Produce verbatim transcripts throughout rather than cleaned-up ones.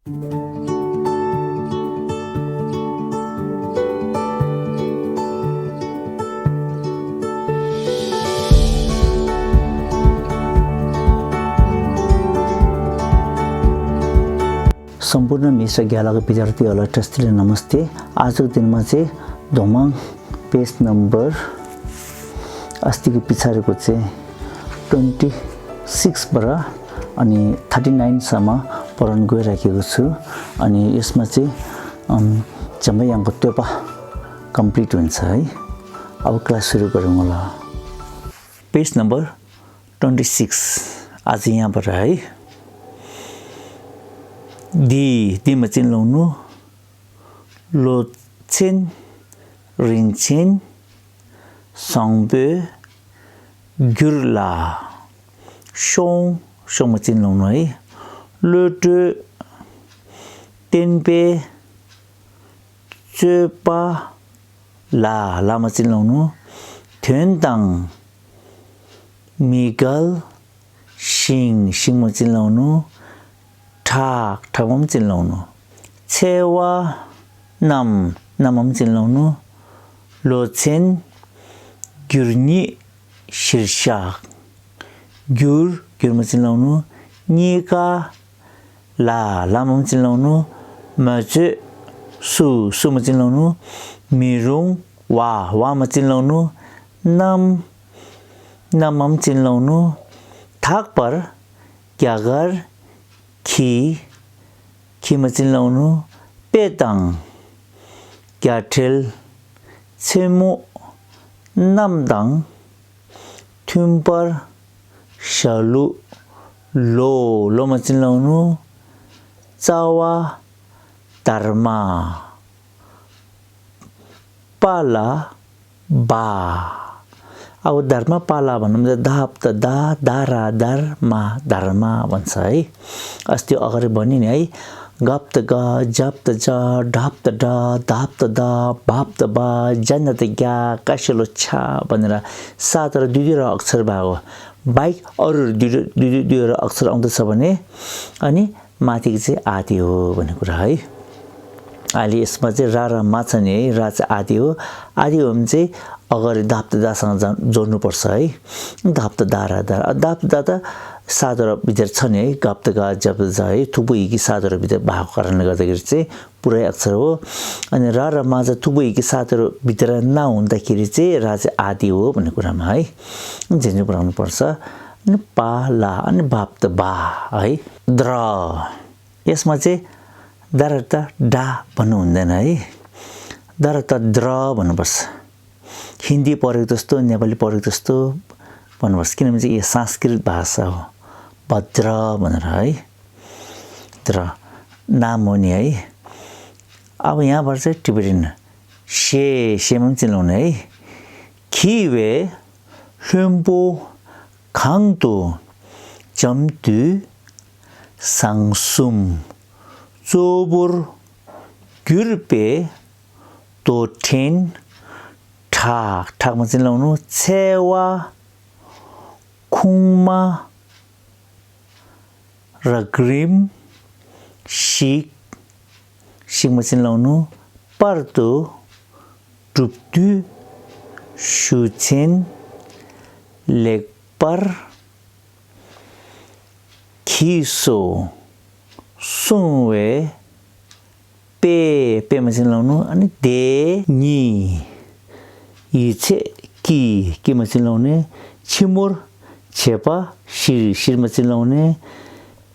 सम्पूर्ण मिश्र ग्यालक विद्यार्थीहरूलाई ट्रस्टीले नमस्ते। आजको दिनमा चाहिँ दोमाङ पेज नम्बर अस्तिको पछाडिको चाहिँ ट्वेन्टी सिक्सबाट अनि थर्टी नाइनसम्म पढाउन गइराखेको छु। अनि यसमा चाहिँ अम, जम्मै यहाँको त्योपा कम्प्लिट हुन्छ है। अब क्लास सुरु गरौँ होला। पेज नम्बर ट्वेन्टी सिक्स, आज यहाँबाट है। दि दिमा चिन्लाउनु, ལོ་ཚན་རིན་ཆེན་བཟང་པོའི་གྱུར་ལ། གཤོང་གཤོང་མ་ཅིན་ལོང་ནོ་ཨི། བློ་གྲོས་བརྟན་པའི་རྩོད་པ་ལ་ལ་མ་ཅིན་ལོང་ནོ། དོན་དང་མི་འགལ་ཞིང་ཞིང་མ་ཅིན་ལོང་ནོ། ཁྲག་ཁྲག་མམ་ཅིན་ལོང་ནོ། འཚེ་བ་རྣམས་རྣམ་མམ་ཅིན་ལོང་ནོ། ལོ་ཚན་འགྱུར་ཉིད་གཞིར་བཞག་འགྱུར་འགྱུར་མ་ཅིན་ལོང་ནོ། གཉིས་ཀ་ལ་ལ་མམ་ཅིན་ལོང་ནོ། མ་བཅོས་སུ་སུ་མ་ཅིན་ལོང་ནོ། མི་རུང་བ་བ་མ་ཅིན་ལོང་ནོ། རྣམ་རྣམ་མམ་ཅིན་ལོང་ནོ། དག་པར་རྒྱ་གར་གྱི་གྱི་མ་ཅིན་ལོང་ནོ། དཔེ་དང་རྒྱ་ཁྲལ་མཚན་མོ་རྣམས་དང་མཐུན་པར་ཞྭ་ལུ་ལོ་ལོ་མ་ཅིན་ལོང་ནོ། རྩ་བ་དར་མ། པ་ལ་བ། ཨའོ་དར་མ་པ་ལ་བ་ནམ་ད་དབ་ད་ད་ད་ར་དར་མ་དར་མ་བན་ས་ཨི། ཨ་སྟི་ཨ་ག་རི་བ་ནི་ནི་ཨི། གབ་ད་ག་ཇབ་ད་ཇ་དྲབ་ད་དྲ་དབ་ད་ད་བབ་ད་བ་ཇ་ན་ད་རྒྱ་ཀ་ཤ་ལོ་ཆ་བ་ནི་ར། ས་ད་ར་དུ་དུ་ར་ཨག་སར་བ་གོ། བའིག་ཨ་རུ་ར་དུ་དུ་དུ་དུ་ར་ཨག་སར་ཨང་ད་ས་བ་ནི། ཨ་ནི། མ་ཏིག་ཙེ་ཨ་ཏི་ཨོ་བ་ནི་ཀུ་ར་ཧི། ཨ་ལི་ཨིས་མ་ཙེ་ར་ར་མ་ཚ་ནི་ར་ཙེ་ཨ་ཏི་ཨོ། ཨ་ཏི་ཨོ་མ་ཙེ་ཨ་ག་རི་དབ་ད་ད་སང་ཛ་ཛོ་ནུ་པར་ས་ཧི། དབ་ད་ད་ར་ད་ར་དབ་ད་ད་ས་དོ་ར་བི་དར་ཚ་ནི་གབ་ད་ག་ཇབ་ད་ཛ་ཧི། ཐུག་པོ་ཡི་གི་ས་དོ་ར་བི་དར་བ་ཧོ་ཀ་ར་ན་ག་ད་གི་ར་ཙེ་པུ་ར་ཡག་ཚར་བོ། ཨ་ནི་ར་ར་མ་ཙེ་ཐུག་པོ་ཡི་གི་ས་དོ་ར་བི་དར་ན་འོན་ད་གི་ར་ཙེ་ར་ཙེ་ཨ་ཏི་ཨོ་བ་ནི་ཀུ་ར་མ་ཧི། ཛེ་ནུ་པར་ནུ་པར་ས། ཨ་ནི་པ་ལ་ཨ་ནི་བབ་ད་བ་ཧི། དྲ། ཡེས་མ་ཚེ། ད་ར་ཏ་དྲ་བ་ནུ་འདི་ན་ཡི། ད་ར་ཏ་དྲ་བ་ནུ་བས། ཧིན་དི་པོ་རིག་ཏུ་སྟོ་ནེ་པ་ལི་པོ་རིག་ཏུ་སྟོ་བ་ནུ་བས། ཀི་ནམ་ཚེ་ཡེ་སཾ་སྐྲྀཏ་བྷ་ས་བོ། བ་དྲ་བ་ནུ་ར་ཡི། དྲ། ན་མོ་ནི་ཡི། ཨ་བ་ཡང་བར་ཚེ་ཏི་བི་རི་ན། ཤེ་ཤེ་མམ་ཅིན་ལོང་ནི་ཡི། གྱི་བའི་ལྷུན་པོ་གང་དུ་འཇམ་དུས། བཟང་གསུམ་གཙོ་བོར་གྱུར་པའི་རྡོ་ཕྲན་ཁྲག་ཁྲག་མ་ཅིན་ལོང་ནོ། འཚེ་བ་ཁུངས་མ་རགས་རིམ་ཞིག་ཞིག་མ་ཅིན་ལོང་ནོ། པར་དུ་གྲུབ་དུས་ཞུ་ཚན་ལེགས་པར་གྱིས་སོ་གསུངས་པས། དཔེ་དཔེ་མ་ཅིན་ལོང་ནོ། ཨ་ནི་དེ་ཉིད་ཡིད་ཆེས་ཀྱིས་ཀྱིས་མ་ཅིན་ལོང་ནི་ཕྱི་མོར་བྱེད་པ་ཞིར་ཞིར་མ་ཅིན་ལོང་ནི་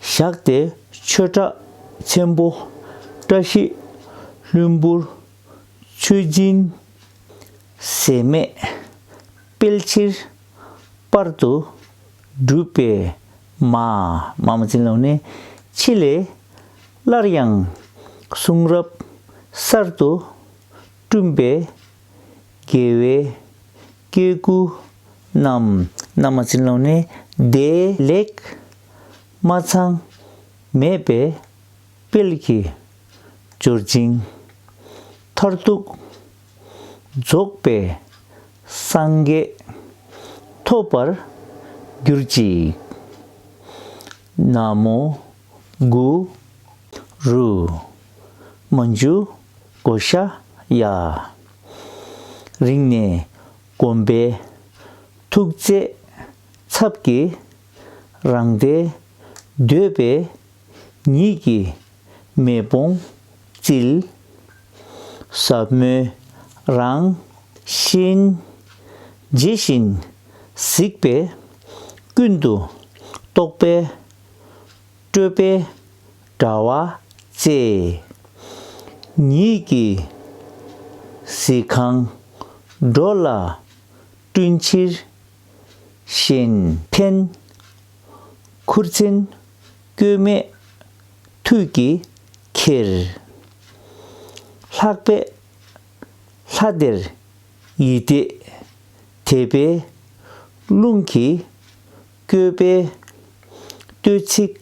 བཞག་སྟེ་ཆོས་གྲྭ་ཆེན་པོ་བཀྲ་ཤིས་ལྷུན་པོར་ཆོས་སྦྱིན་ཟད་མེད་སྤེལ་ཕྱིར་པར་དུ་བསྒྲུབས་པས་མ་མ་མ་ཅིན་ལོང་ནི་ཆེད་ལས་སླར་ཡང་གསུང་རབ་གསར་དུ་བསྐྲུན་པའི་དགེ་བའི་སྐྱེ་དགུ་རྣམས་རྣམས་མ་ཅིན་ལོང་ནི་བདེ་ལེགས་མ་ཚང་མེད་པའི་དཔལ་གྱི་འབྱོར་འབྱིན་མཐར་ཐུག་རྫོགས་པའི་སངས་རྒྱས་ཐོབ་པར་གྱུར་ཅིག་ན་མོ་གུ་ རུ། མ་འཇུ་གོ་ཤ་ཡ། རིང་ནས་གོམས་པའི་ཐུགས་རྗེ་ཚབ་ཀྱིས། རང་བདེ་འདོད་པའི་ཉིད་ཀྱི་མེ་དཔུང་བཙིར། ཟབ་མོའི་རང་བཞིན་ཇི་བཞིན་གཟིགས་པས། ཀུན་ཏུ་རྟོག་པའི་སྤྲོས་པའི་དྲ་བ་བཅད། ཉིད་ཀྱི་གཟིགས་ཁང་འགྲོ་ལ་བསྐྲུན་ཕྱིར། གཞན་ཕན་ཁུར་ཆེན་སྐྱོན་མེད་ཐུགས་ཀྱིས་ཁྱེར། ལྷག་པའི་ལྷ་དེར་ཡིད་གཏད་དད་པའི་རླུང་གིས་བསྐོལ་བའི་བསྟོད་ཚིག་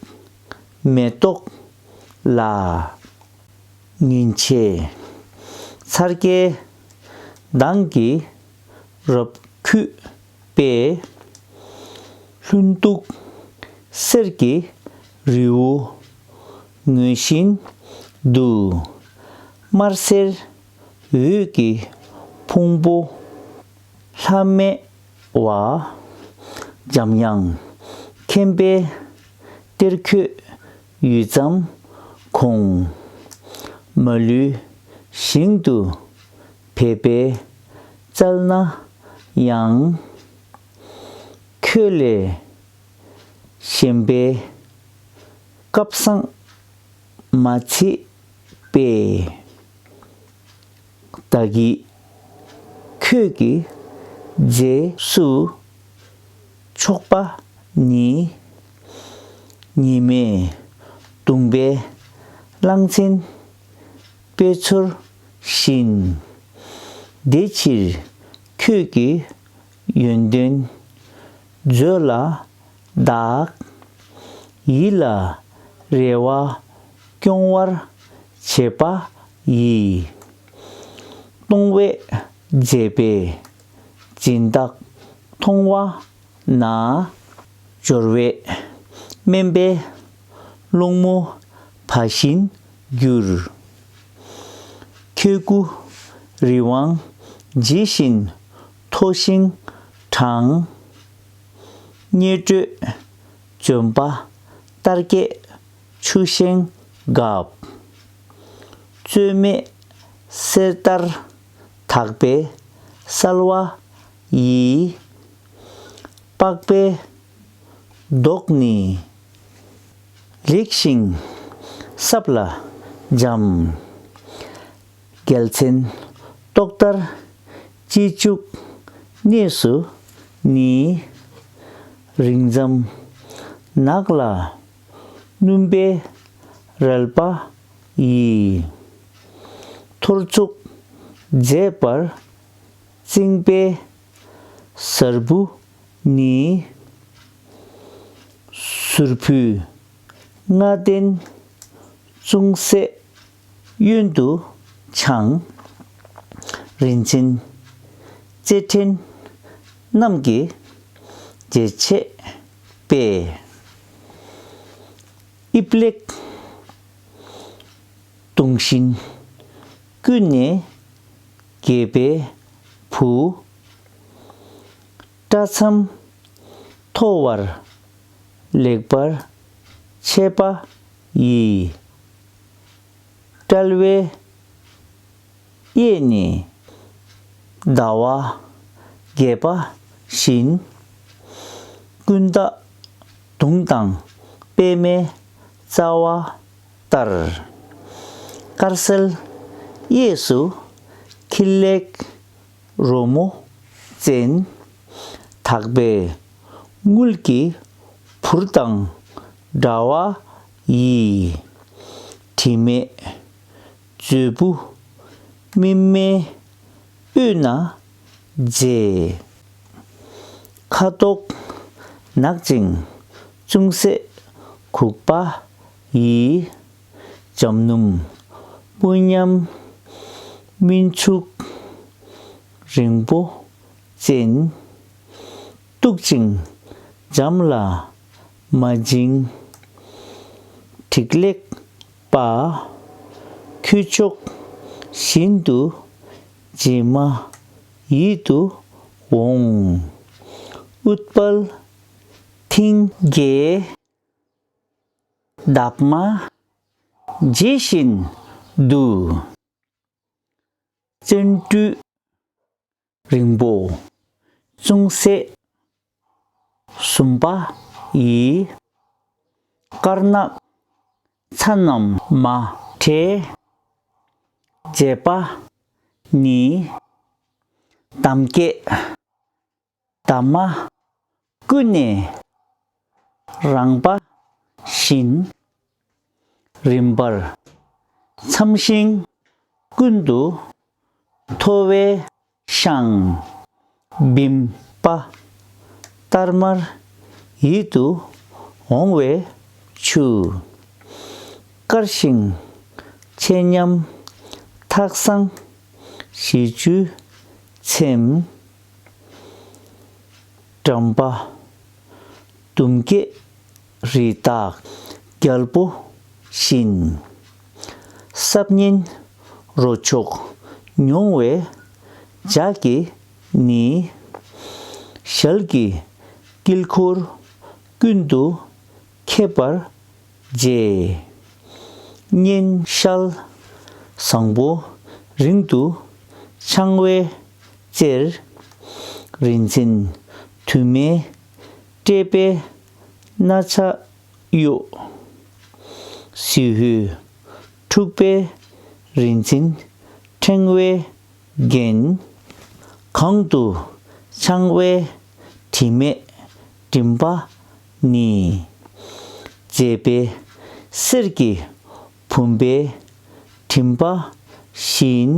མེ་ཏོག་ལ། ཉིན་བྱེད་ཚར་སྐྱེས་མདངས་ཀྱི་རབ་འཁྱུད་པས། ལྷུན་སྟུག་གསེར་གྱི་རི་བོ་ངོས་བཞིན་དུ། དམར་སེར་འོད་ཀྱི་ཕུང་པོ་ལྷམ་མེ་བ། འཇམ་དབྱངས་མཁྱེན་པའི་གཏེར་ཁྲོད་ཡུད་ཙམ་གོང་། མ་ལུས་ཞིང་དུ་ཕེབས་པའི་བསྩལ་ན་ཡང་། ཁྱོད་ལས་གཞན་པའི་སྐལ་བཟང་མ་མཆིས་པས། བདག་གིས་ཁྱོད་ཀྱི་རྗེས་སུ་ཕྱོགས་པ་ནི། ཉི་མས་གདུངས་པའི་གླང་ཆེན་དཔེ་མཚོན་བཞིན། དེ་ཕྱིར་ཁྱོད་ཀྱི་ཡོན་ཏན་མཛོད་ལ་བདག་ཡིད་ལ་རེ་བ་སྐྱོང་བར་བྱེད་པ་ཡི། སྟོང་བས་མཛེས་པའི་སྦྱིན་བདག་མཐོང་བ་ན། འབྱོར་བས་དམན་པའི་སློང་མོ་བ་བཞིན་གྱུར། ཁྱོད་སྐུ་རི་དབང་ཇི་བཞིན་མཐོ་ཞིང་དྲང་། གཉན་ཁྲོད་ལྗོན་པ་ལྟར་རྒྱས་ཆུ་ཤིང་འགབ། རྩོལ་མེད་གསེར་ལྟར་དག་པའི་གསལ་བ་ཡིས། པགས་པའི་མདོག་ནི་ལེགས་ཤིང་སྲབ་ལ་འཇམ། རྒྱལ་མཚན་ཏོག་ལྟར་ལྕེ་བྱུག་གནས་སུ་ནི། རིང་འཇམ་ནགས་ལ་སྣུམ་པའི་རལ་པ་ཡིས། ཐོར་ཚུགས་མཛེས་པར་བཅིངས་པའི་གཟར་བུ་ནི། ཟུར་ཕུད་ལྔ་ལྡན་ཅུང་ཟད་གཡོན་དུ་འཕྱང་། རིན་ཆེན་རྩེ་ཕྲན་རྣམས་ཀྱིས་རྗེས་ཆད་པས། དབྱིབས་ལེགས་གདུང་ཞིང་ཀུན་ནས་རྒྱས་པའི་བུ། སྐྲ་མཚམས་མཐོ་བར་ལེགས་པར་ཕྱེས་པ་ཡིས། དཔྲལ་བའི་གཡས་ནས་ཟླ་བ་རྒྱས་པ་བཞིན། ཀུན་ཏུ་དུང་དང་པདྨའི་རྩ་བ་ལྟར། དཀར་གསལ་གཡས་སུ་ཁྲི་ལེགས་རོལ་མོ་ཅན། དག་པའི་དངུལ་གྱི་ཕུར་དང་འདྲ་བ་ཡིས། དྲི་མེད་མཛོད་སྤུ་སྨིན་མའི་དབུས་ན་མཛེས། ཁ་དོག་ནག་ཅིང་ཅུང་ཟད་གུག་པ་ཡིས། འཇམ་སྣུམ་སྤུ་ཉམས་སྨིན་ཚུགས་རིང་པོ་ཅན། གཏུག་ཅིང་འཇམ་ལ་མ་བྱིང་། དྲེག་ལེགས་ པ། ཁྱུ་མཆོག་བཞིན་དུ་ཇི་མ་ཡིད་དུ་འོང་། ཨུཏྤལ་མཐིང་གི་འདབ་མ་ཇི་བཞིན་དུ། བརྩོན་འགྲུས་རིང་པོ་ཅུང་ཟད་ཟུམ་པ་ཡི། དཀར་ནག་ཚ་རྣམས་མ་བྲལ་བྱེད་པ་ནི། འདམ་སྐྱེས་འདབ་མ་ཀུན་ནས་རངས་པ་བཞིན། རིམ་པར་འཚམས་ཤིང་ཀུན་ཏུ་མཐོ་བའི་ཤངས། བིམ་པ་ལྟར་མར་ཡིད་དུ་འོང་བའི་ཆུ། དཀར་ཞིང་ཆེ་མཉམ་ཐག་བཟང་བཞི་བཅུའི་ཚེམས། འགྲམ་པ་ཟླུམ་སྐྱེས་རི་དྭགས་རྒྱལ་པོ་བཞིན། སྲབ་སྙིང་རོ་མཆོག་མྱོང་བའི་ལྗགས་ཀྱིས་ནི། ཞལ་གྱི་དཀྱིལ་འཁོར་ཀུན་ཏུ་ཁེབས་པར་བྱེད། སྙན་ཤལ་བཟང་པོ་རིང་དུ་འཕྱང་བའི་རྩེར། རིན་ཆེན་དུ་མས་སྤྲས་པའི་རྣ་ཆ་གཡོ། ཟེའུ་འབྲུ་འཁྲུགས་པའི་རིན་ཆེན་ཕྲེང་བའི་རྒྱན། གང་དུ་འཕྱང་བའི་དྲི་མེད་མགྲིན་པ་ནི། མཛེས་པའི་གསེར་གྱི་བུམ་པའི་མགྲིན་པ་བཞིན།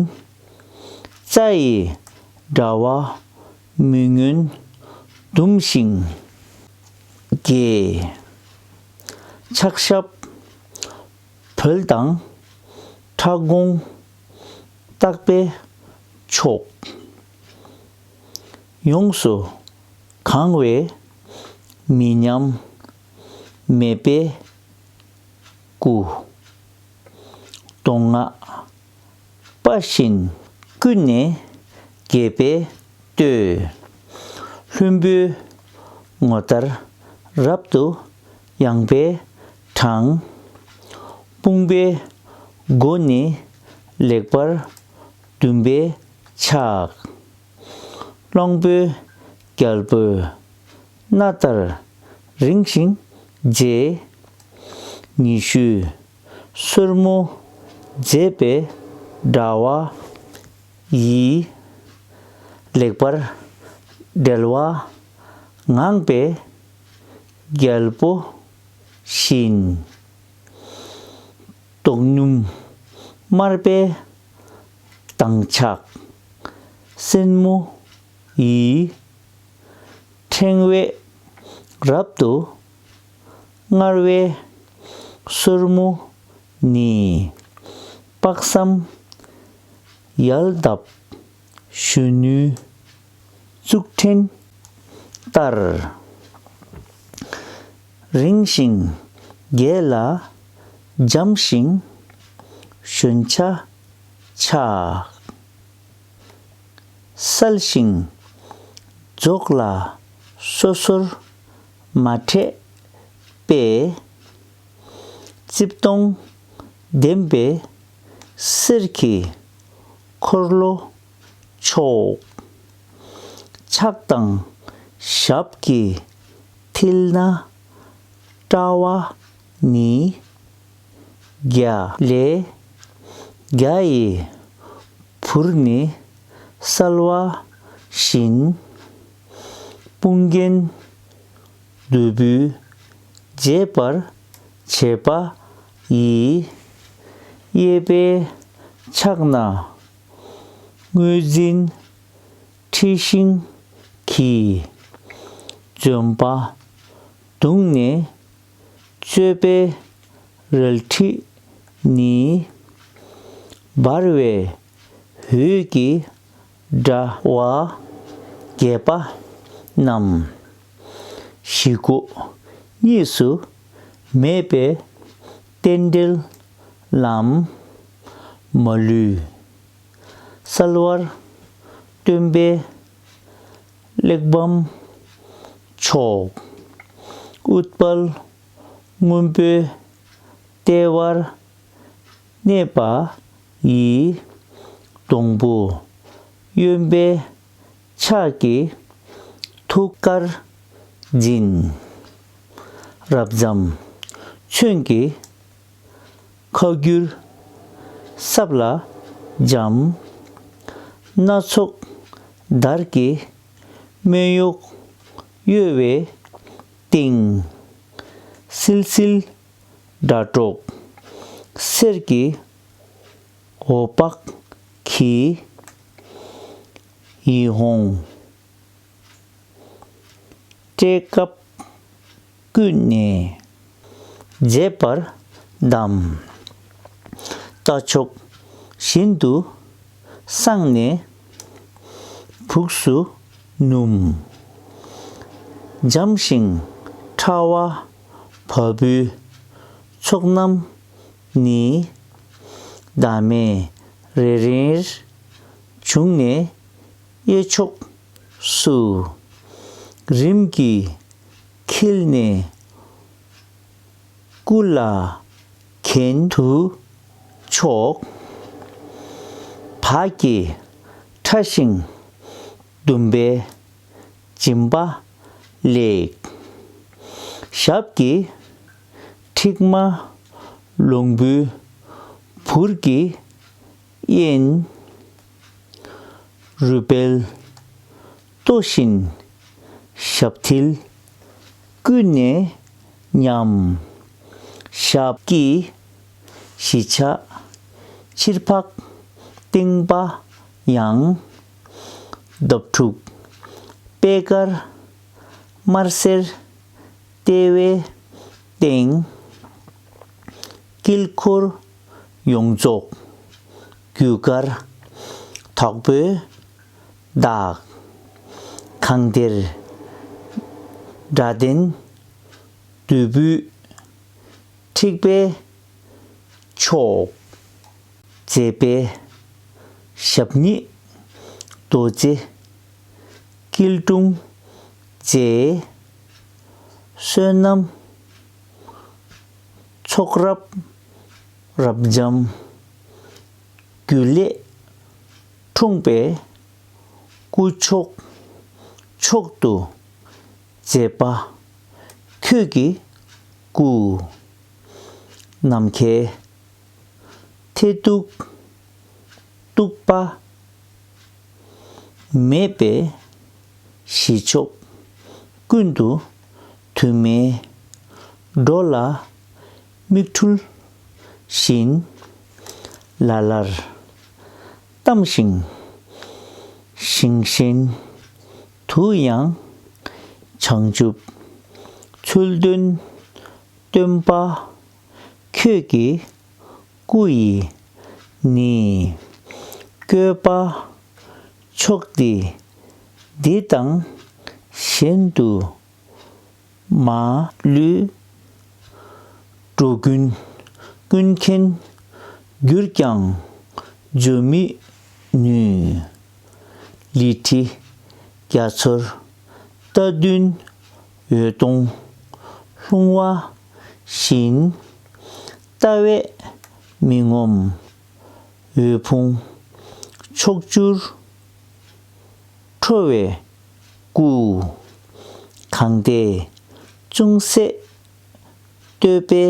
རྩྭ་ཡི་དྲ་བ་མི་མངོན་ཟླུམ་ཞིང་རྒྱས། ཕྱག་ཞབས་བོལ་དང་ཕྲག་གུང་བརྟག་པའི་མཆོག། ཡོངས་སུ་གང་བའི་མི་མཉམ་མེད་པའི་སྐུ། མདོ་སྔགས་པ་བཞིན་ཀུན་ནས་དགྱེས་པའི་བསྟོད། ལྷུན་པོའི་ངོ་ལྟར་རབ་ཏུ་ཡངས་པའི་བྲང་། དཔུང་པའི་སྒོ་ནི་ལེགས་པར་བརྡུངས་པའི་ཕྱག། གླང་པོའི་རྒྱལ་པོའི་སྣ་ལྟར་རིང་ཞིང་མཛེས། ཉི་ཤུའི་སོར་མོ་མཛེས་པའི་དྲ་བ་ཡིས། ལེགས་པར་འབྲེལ་བ་ངང་པའི་རྒྱལ་པོ་བཞིན། མདོག་སྣུམ་དམར་པོའི་མདངས་ཆགས་སེན་མོ་ཡིས། ཕྲེང་བས་རབ་ཏུ་མངར་བའི་སོར་མོ་ནི། དཔག་བསམ་ཡལ་འདབ་གཞོན་ནུའི་གཙུག་ཕྲེང་ལྟར། རིང་ཞིང་རྒྱས་ལ་འཇམ་ཞིང་ཞོན་ཆ་ཆགས། གསལ་ཞིང་རྫོགས་ལ་སོ་སོར་མ་འཕྲད་པའི། རྩིབས་སྟོང་ལྡན་པའི་གསེར་གྱི་འཁོར་ལོ་མཆོག། ཕྱག་དང་ཞབས་ཀྱི་མཐིལ་ན་དཔྲལ་བ་ནི། རྒྱ་ལས་རྒྱ་ཡི་འཕུར་ནི་གསལ་བ་བཞིན། དཔུང་རྒྱན་བདུ་བུས་མཛེས་པར་བྱས་པ་ཡི། གཡས་པའི་ཕྱག་ན་དངུལ་འཛིན་འཁྲི་ཤིང་གི། འཛོམས་པ་བརྡུངས་ནས་གཙོས་པའི་རལ་གྲི་ནི། འབར་བའི་འོད་ཀྱི་དྲ་བ་རྒྱས་པ་རྣམས། བཞི་སྒོ་གཉིས་སུ་མེད་པའི་རྟེན་འབྲེལ་ ལམ། མ་ལུས། གསལ་བར་སྟོན་པའི་གླེགས་བམ་མཆོག། ཨུཏྤལ་སྔོན་པོའི་ལྟེ་བར་གནས་པ་ཡི། སྡོང་པོ་གཡོན་པའི་ཕྱག་གིས་ཐུགས་ཀར་འཛིན། རབ་འབྱམས་ཚོན་གྱི་ཁ་བསྒྱུར་སྲབ་ལ་འཇམ། སྣ་ཚོགས་དར་གྱི་སྨད་གཡོགས་གཡོ་བའི་སྟེང་། བསིལ་བསིལ་སྒྲ་སྒྲོགས་གསེར་གྱི་འོད་དཔག་གིས། ཡིད་འོང་སྤྲས་སྐབས་ཀུན་ནས་མཛེས་པར་གདམས། རྟ་མཆོག་བཞིན་དུ་བསྲངས་ནས་བུག་སུ་ནུབ། འཇམ་ཞིང་ཕྲ་བ་བ་སྤུའི་ཚོགས་རྣམས་ནི། བདག་མེད་རེ་རེར་བྱུང་ནས་གཡས་ཕྱོགས་སུ། རིམ་གྱིས་འཁྱིལ་ནས་སྐུ་ལ་གྱེན་དུ་ཕྱོགས། བག་གི་ཕྲ་ཞིང་ཟླུམ་པའི་སྦྱིན་པ་ལེགས། ཞབས་ཀྱི་མཁྲིག་མ་ལོང་བུའི་བུར་གྱི་དབྱེན། རུས་སྦལ་ལྟོ་བཞིན་ཞབས་མཐིལ་ཀུན་ནས་མཉམ། ཞབས་ཀྱི་བཞི་ཆ་ཕྱིར་འཕགས་བརྟན་པ་ཡང་། འདབ་དྲུག་པད་དཀར་དམར་སེར་ལྟེ་བའི་སྟེང་། དཀྱིལ་འཁོར་ཡོངས་རྫོགས་རྒྱུ་སྐར་དྭགས་པོའི་མདངས། གང་དེར་སྒྲ་ལྡན་བདུད་བུ་འཁྲིགས་པའི་མཆོག། མཛེས་པའི་ཞབས་གཉིས་རྡོ་རྗེ་སྐྱིལ་ཀྲུང་མཛེས། བསོད་ནམས་ཚོགས་རབ་རབ་འབྱམས་རྒྱུད་ལས་འཁྲུངས་པའི་སྐུ་མཆོག་མཆོག་ཏུ་མཛེས་པ་ཁྱོད་ཀྱི་སྐུ། ནམ་མཁའི་མཐས་གཏུགས་གཏུགས་པ་མེད་པའི་གཞི་ཕྱོགས་ཀུན་ཏུ་དུ་མའི་འགྲོ་ལ་མིག་འཕྲུལ་བཞིན་ལ་ལར་གཏམས་ཤིང་ཞིང་གཞན་དུ་ཡང་བྱང་ཆུབ་ཚུལ་སྟོན་སྟོན་པ་ཁྱོད་ཀྱི་སྐུ་ཡིས་ནི། བཀོད་པ་མཆོག་འདི་འདི་དང་གཞན་དུ་མ་ལུས། འགྲོ་ཀུན་ཀུན་མཁྱེན་གྱུར་ཀྱང་བརྗོད་མི་ནུས། ལི་ཁྲི་རྒྱ་མཚོར་རྟ་བདུན་འོད་སྟོང་ལྷུང་བ་བཞིན། ལྟ་བས་མི་ངོམས་འོད་ཕུང་ཕྱོགས་བཅུར་འཕྲོ་བའི་སྐུ། གང་དེ་ཅུང་ཟད་བསྟོད་པའི་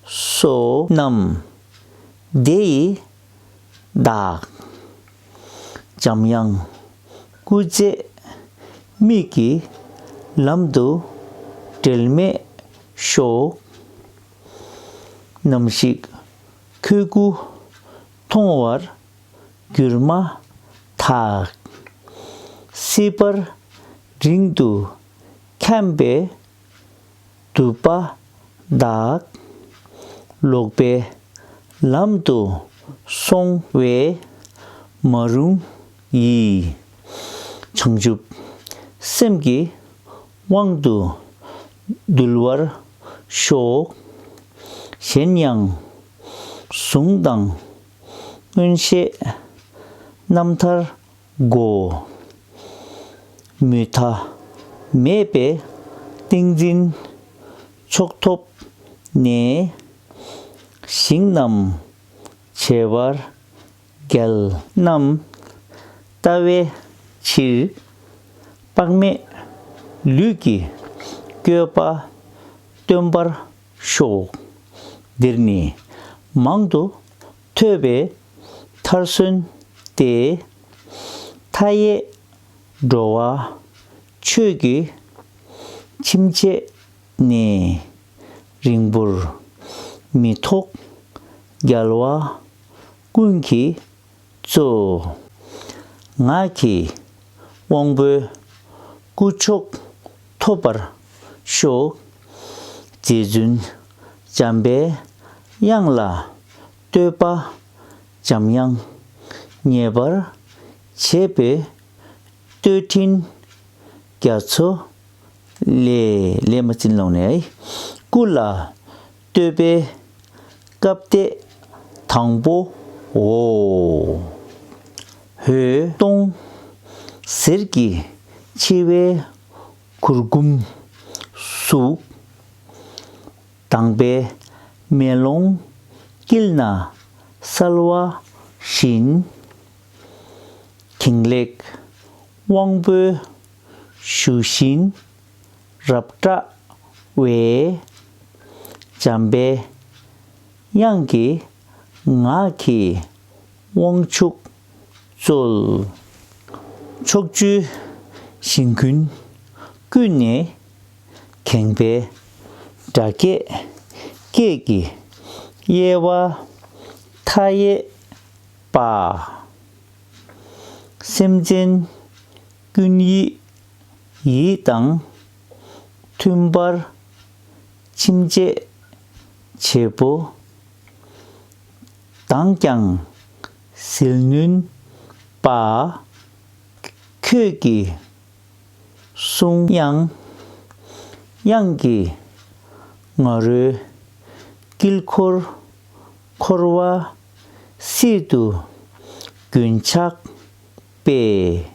སོ་རྣམས་དེ་ཡི་བདག། འཇམ་དབྱངས་སྐུ་མཛེས་མིག་གི་ལམ་དུ་འབྲལ་མེད་ཤོག། ནམ་ཞིག་ཁྱོད་སྐུ་མཐོང་བར་གྱུར་མ་ཐག། སྲིད་པར་རིང་དུ་འཁྱམས་པའི་དུད་པ་དག། ལོག་པའི་ལམ་དུ་སོང་བས་མ་རུངས་ཡིས། བྱང་ཆུབ་སེམས་ཀྱི་དབང་དུ་འདུལ་བར་ཤོག། གཞན་ཡང་ གཟུངས་དང་མངོན་ཤེས་རྣམ་ཐར་དགོས། མུ་མཐའ་མེད་པའི་ཏིང་འཛིན་མཆོག་ཐོབ་ནས། ཞིང་རྣམས་བྱེ་བར་རྒྱལ་རྣམས་ལྟ་བའི་ཕྱིར། དཔག་མེད་ལུས་ཀྱི་བཀོད་པ་སྟོན་པར་ཤོག་འདིར་ནི་མང་དུ་ཐོས་པའི་མཐར་སོན་ཏེ། མཐའ་ཡས་འགྲོ་བ་ཆོས་ཀྱི་ཁྱིམ་བྱས་ནས། རིང་པོར་མི་ཐོགས་རྒྱལ་བ་ཀུན་གྱི་གཙོ། ངག་གི་དབང་པོའི་སྐུ་མཆོག་ཐོབ་པར་ཤོག་རྗེ་བཙུན་འཇམ་པའི་དབྱངས་ལ་བསྟོད་པ་འཇམ་དབྱངས་མཉེས་པར་བྱེད་པའི་བསྟོད་འཕྲིན་རྒྱ་མཚོ་ལས། ལས་མ་ཅིན་ལོང་ནས་སྐུ་ལ་བསྟོད་པའི་སྐབས་ཏེ་དང་པོའོ། འོད་སྟོང་ཟེར་གྱི་འཆི་བའི་གུར་གུམ་ཟུག་དྭངས་པའི་མེ་ལོང་དཀྱིལ་ན་གསལ་བ་བཞིན། ཀིང་ལེགས་དབང་པོའི་གཞུ་བཞིན་རབ་བཀྲ་བའི། འཇམ་པའི་དབྱངས་ཀྱི་ངག་གི་དབང་ཕྱུག་སྩོལ། ཕྱོགས་བཅུའི་ཞིང་ཀུན་ཀུན་ནས་ཁེངས་པའི་སྒྲ་སྐད་སྐད་ཀྱི་དབྱེ་བ་མཐའ་ཡས་པ། སེམས་ཅན་ཀུན་ཡིད་ཡིད་དང་མཐུན་པར་ཕྱིན་ཆད་བྱེད་པོ་དང་ཀྱང་ཟིལ་གནོན་པ། ཁྱོད་ཀྱི་གསུང་དབྱངས་དབྱངས་ཀྱི་ང་རོས་དཀྱིལ་འཁོར་འཁོར་བ་སྲིད་དུ་རྒྱུན་ཆགས་པས།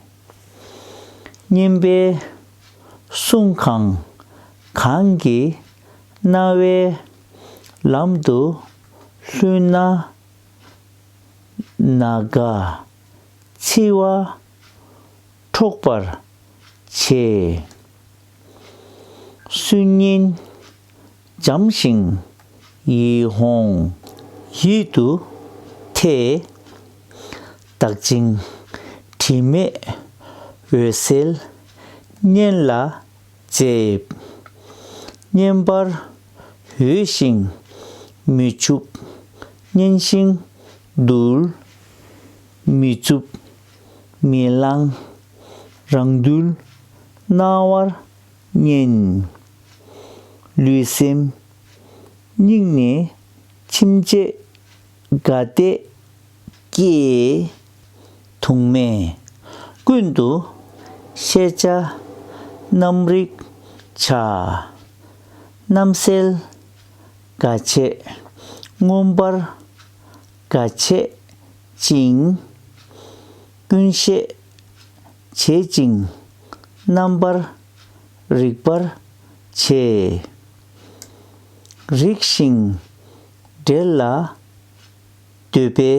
སྙན་པའི་གསུང་གང་གང་གིས་རྣ་བའི་ལམ་དུ་ལྷུང་ན། ན་རྒ་འཆི་བ་འཕྲོག་པར་བྱེད། སུན་སྙན་འཇམ་ཞིང་ཡིད་འོང་ཡིད་དུ་ཐེ། དག་ཅིང་དྲི་མེད་འོད་གསལ་སྙན་ལ་འཇེབས། སྙན་པར་འོས་ཤིང་མི་འཆུག་སྙན་ཞིང་དུལ། མི་རྩུབ་མི་ལང་རང་དུལ་རྣ་བར་སྙན། ལུས་སེམས་སྙིང་ནས་ཕྱིན་ཆད་དགའ་བདེ་སྐྱེས། དུང་མེད་ཀུན་ཏུ་ཤེས་བྱ་རྣམ་རིག་བྱ། རྣམ་གསལ་དགའ་བྱེད་མངོན་པར་དགའ་བྱེད་ཅིང་། ཀུན་ཤེས་བྱེད་ཅིང་རྣམ་པར་རིག་པར་བྱེད། རིགས་ཤིང་འབྲེལ་ལ་འདོད་པའི་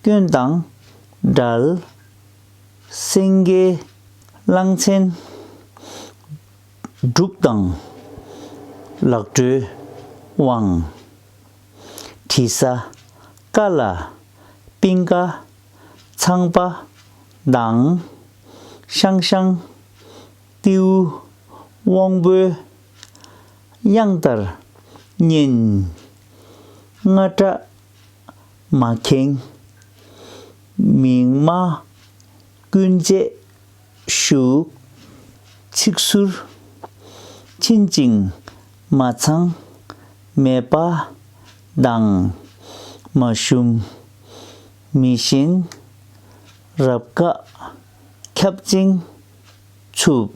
སྐྱོན་དང་བྲལ། སེང་གེ་གླང་ཆེན་འབྲུག་དང་ལག་འགྲོའི་དབང་། དྲི་ཟ་ཀ་ལ་པིང་ཀ་ཚངས་པ་དང་། ཤང་ཤང་ཏེའུ་དབང་པོའི་དབྱངས་ལྟར་སྙན། རྔ་སྒྲ་མ་ཁེངས་མིག་མ་ཀུན་རྗེས་ཞུགས། ཚིག་ཟུར་ཕྱིན་ཅིང་མ་ཚང་མེད་པ་དང་། མ་ཞུམ་མི་ཞན་རབ་དགའ་ཁྱབ་ཅིང་འཚུབ།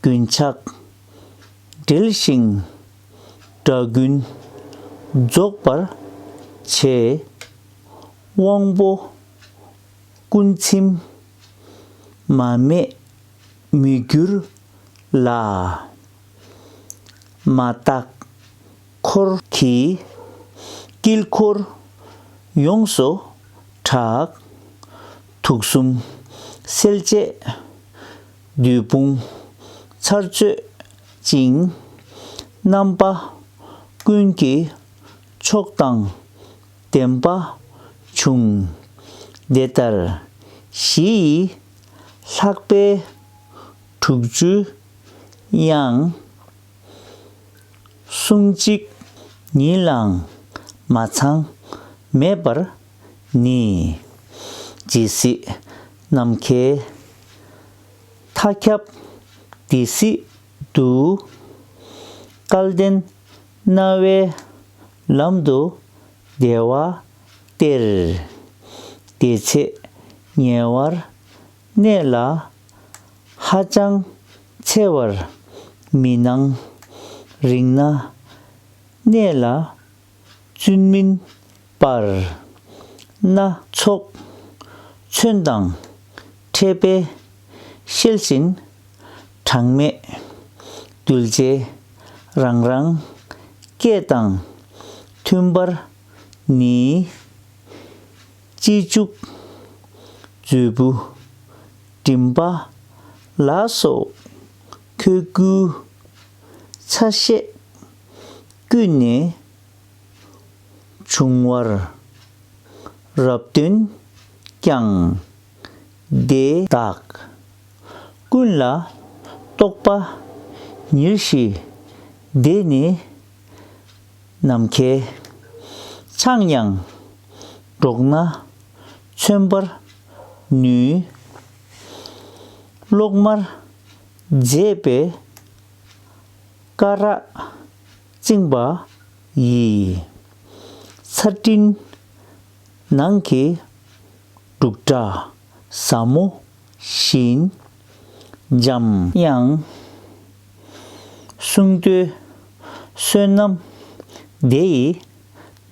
རྒྱུན་ཆགས་འབྲེལ་ཞིང་སྒྲ་ཀུན་ རྫོགས་པར་བྱེད། དབང་པོ་ཀུན་ཚིམ་མ་མེད་མི་འགྱུར་ལ། མ་དག་འཁོར་གྱིས་དཀྱིལ་འཁོར་ཡོངས་སུ་གྲགས། དུག་གསུམ་སེལ་བྱེད་བདུད་དཔུང་ཚར་གཅོད་ཅིང་། རྣམ་པ་ཀུན་གྱི་མཆོག་དང་ལྡན་པ་འབྱུང་། དེ་ལྟར་གཞི་ཡི་ལྷག་པའི་དྲུག་ཅུའི་དབྱངས། གསུང་གཅིག་ཉིད་ལའང་མ་ཚང་མེད་པར་ནི། ཇི་སྲིད་ནམ་མཁའི་མཐའ་ཁྱབ་དེ་སྲིད་དུ། སྐལ་ལྡན་རྣ་བའི་ལམ་དུ་བདེ་བ་སྟེར། དེ་ཚེ་ཉེ་བར་གནས་ལ་ཧ་ཅང་འཚེ་བར་མི་སྣང་། རིང་ན་གནས་ལ་བཙུན་མིན་པར། སྣ་ཚོགས་མཚོན་དང་འཕྲད་པས་ཤེལ་བཞིན་གྲངས་མེད། གདུལ་བྱའི་རང་རང་སྐད་དང་མཐུན་པར་ནི། སྤྱི་གཙུག་མཛོད་སྤུ་མགྲིན་པ་ལ་སོགས། ཁོལ་ཁུལ་ཆ་ཤས་ཀུན་ནས་འབྱུང་བར་རབ་སྟོན་ཀྱང་དེ་དག། ཀུན་ལ་རྟོག་པ་ཉེར་ཞི་དེ་ནི། ནམ་མཁའི་འཆང་ཡང་འགྲོགས་ན་མཚོན་པར་ནུས། གློག་དམར་མཛེས་པའི་སྐ་རགས་བཅིངས་པ་ཡི། ཚར་སྤྲིན་ནང་གི་འབྲུག་སྒྲ་ཟབ་མོ་བཞིན། འཇམ་དབྱངས་གསུང་སྟོད་བསོད་ནམས་དེ་ཡི་